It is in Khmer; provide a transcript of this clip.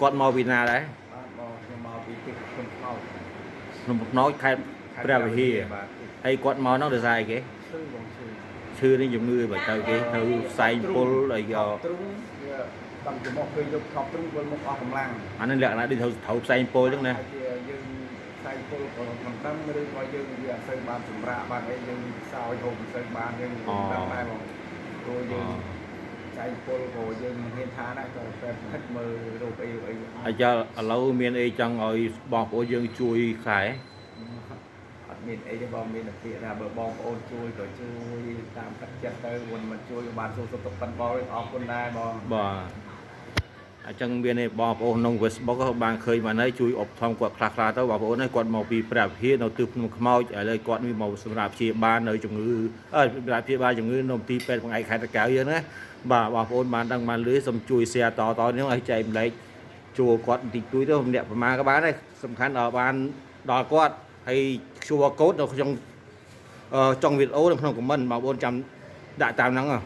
គាត់មកពីណាដែរ? បាទបងខ្ញុំមកពីទីខ្ញុំខ្លោច ភ្នំខ្នោចខេត្តព្រះវិហារ បាទ ហើយគាត់មកហ្នឹងដោយសារអីគេ? ឈឺបងឈឺ ឈឺនេះជំងឺបើទៅគេទៅផ្សែងពុលអីក៏ ទ្រុងវាតាមច្រមុះពេលយប់ថប់ទ្រុងវិលមុខអស់កម្លាំង អានេះលក្ខណៈដូចត្រូវត្រូវផ្សែងពុលអញ្ចឹងណា ហើយជាយើងផ្សែងពុលក៏មិនដឹងឬក៏យើងវាអត់សូវបានសម្រាកបានអីយើងសោយហូបមិនសូវបានយើងមិនដឹងដែរបងព្រោះយើងផ្សែងពុលក៏យើងមិនហ៊ានថាដែរក៏តែផិតមើលរូបអីអី អាចារ្យឥឡូវមានអីចង់ឲ្យបងប្អូនយើងជួយខែ អត់មានអីទេបងមានតែពាក្យថាបើបងប្អូនជួយក៏ជួយតាមទឹកចិត្តទៅមុនមិនជួយក៏បានសួរសុខទុក្ខប៉ិនបងអរគុណដែរបង បាទអញ្ចឹងមានឯបងប្អូនក្នុង Facebook ក៏បានឃើញបានហើយជួយឧបត្ថម្ភគាត់ខ្លះៗទៅបងប្អូនហើយគាត់មកពីព្រះវិហារនៅទិសភ្នំខ្មោចឥឡូវគាត់មានមកសម្រាប់ព្យាបាលនៅជំងឺអឺសម្រាប់ព្យាបាលជំងឺនៅមន្ទីរពេទ្យបង្អែកខេត្តតាកែវយើងណាបាទបងប្អូនបានដឹងបានឮសូមជួយ share តៗនេះឲ្យចែកម្លែកជួគាត់បន្តិចតួចទៅម្នាក់ប្រមាណក៏បានដែរសំខាន់ដល់បានដល់គាត់ហើយ QR code នៅក្នុងអឺចុងវីដេអូនៅក្នុង comment បងប្អូនចាំដាក់តាមហ្នឹងហ៎។